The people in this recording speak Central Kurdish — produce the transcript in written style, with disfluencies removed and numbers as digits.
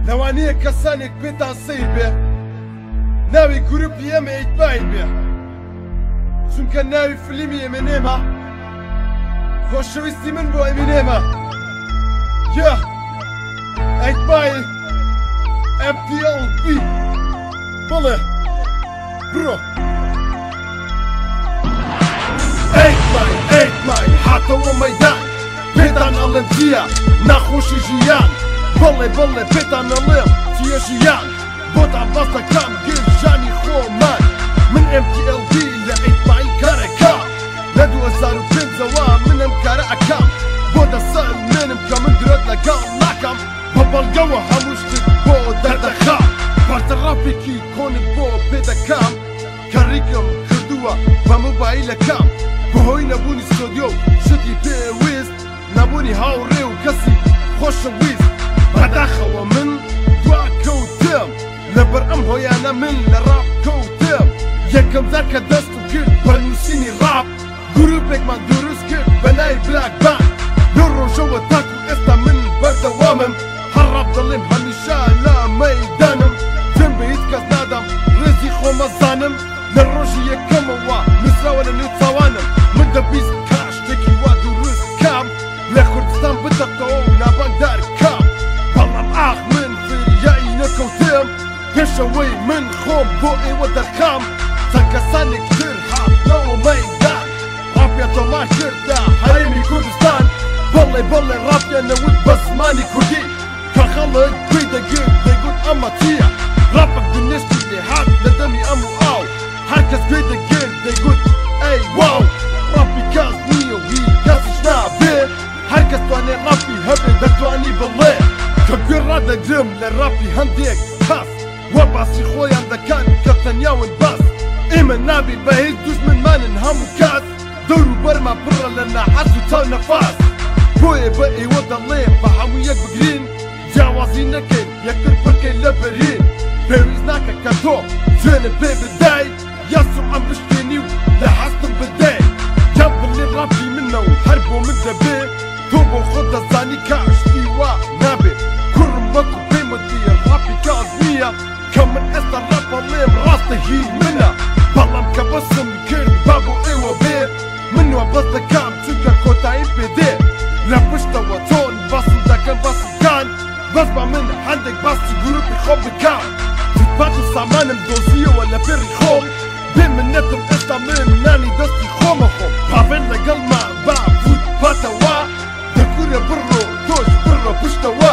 لەوانەیە کەسانێک پێتان سەیر بێ ناوی گروپی ئێمە Eight Mile بێ، چونکە ناوی فلیمی ئێمێنێمە. خۆشەویستی من بۆ ئەمینێمە. Yeah، Eight Mile، MTLB، بڵێ بڕۆ. Eight Mile، Eight Mile هاتەوە مەیدان، پێتان ئەڵێم چییە ناخۆشی ژیان. بەڵێ بەڵێ، پێتان ئەڵێم چییە ژیان، بۆتان باس دەکەم گرژانی خۆمان. من MTLB لە Eight Mile کارەکەم لە 2005ەوە، من ئەم کارە ئەکەم بۆ دەسەلمێنم کە من درۆت لەگەڵ ناکەم، بە بەڵگەوە هەموو شتت بۆ دەردەخەم. پارچە ڕاپێکی کۆنت بۆ پێدەکەم کە ڕیکم کردووە بە مۆبایلەکەم، بەهۆی نەبوونی ستۆدیۆ و شتی پێویست، نەبوونی هاوڕێ و کەسی خۆشەویست. بەداخەوە من دوا کەوتم، لەبەر ئەم هۆیانە من لە ڕاپ کەوتم. یەکەم جار کە دەستم کرد بە نووسینی ڕاپ، گروپێکمان دروست کرد بە ناوی Black Band. لەو ڕۆژەوە تاکو ئێستا من بەردەوامم، هەر ڕاپ دەڵێم، هەمیشە لە مەیدانم. جێم بە هیچ کەس نادەم، ڕێزی خۆمەزانم، لە ڕۆژی یەکەمەوە نووسراوە لە نێو چاوانم. من دەبیست کا شتێکی وا دروست کام لە کوردستان بتەقەوە و نابانگدار کام، بەڵام ئاخ من فریایی نەکەوتم. پێشەوەی من خۆم بۆ ئێوە دەرخام، چەند کەسانێک تر هاتنەوە مەیدان، ڕاپیان تۆمار کردە هەرێمی کوردستان. بەڵێ بەڵێ، ڕاپیان نەوت بە زمانی کوردی، کە خەڵک گوێی دەگرت دەیگوت ئەمە چییە؟ ڕاپەک دنێشتی لێهات لە دەمی ئەم و ئاو، هەر کەس گوێی دەگرت دەیگوت ئەی واو. ڕاپی کەس نییە و هی کەسیش نابێ، هەر کەس توانێ ڕاپی هەبێ دەتوانی بڵێ. کە گوێ ڕادەگرم لە ڕاپی هەندێک کەس وە باسی خۆیان دەکەن کە تەنیاون بەس، ئێمە نابین بە هیچ دوژمنمانن، هەموو کەس دەور و بەرمان پڕە لە ناحەز و چاو نەفاس. بۆیە بە ئێوە دەڵێم بە هەموو یەک بگرین، جیاوازی نەکەین، یەکتر پڕکەین لە بەرین. پێویست ناکە کە تۆ جوێنە پێ بدای یا سومعەم بشکێنی و لە هەستم بدەی، یان بڵێ ڕاپی منە و هەر بۆ من دەبێ. تۆ بۆ خۆت دەزانی کە شتی وا نابێ. کوڕم وەکو پێم وتی ڕاپی کاز نییە، کە من ئێستا ڕاپ ئەڵێم ڕاستە هی منە، بەڵام کە بەسم کرد با بۆ ئێوە بێ. من وا بەس دەکەم چونکە کۆتاییم پێدێ. لە پشتەوە چۆن باسم دەکەن باسم کان، بەس بە من هەندێک باسی گروپی خۆم بکەم. فوتپات و سامانم دۆزیەوە لە پێڕی خۆم، بێ منەتم ئێستا من نانی دەستی خۆمە خۆم. پاڤێل لەگەڵما با فوتپاتەوە دەکورە، بڕۆ تۆش بڕۆ پشتەوە.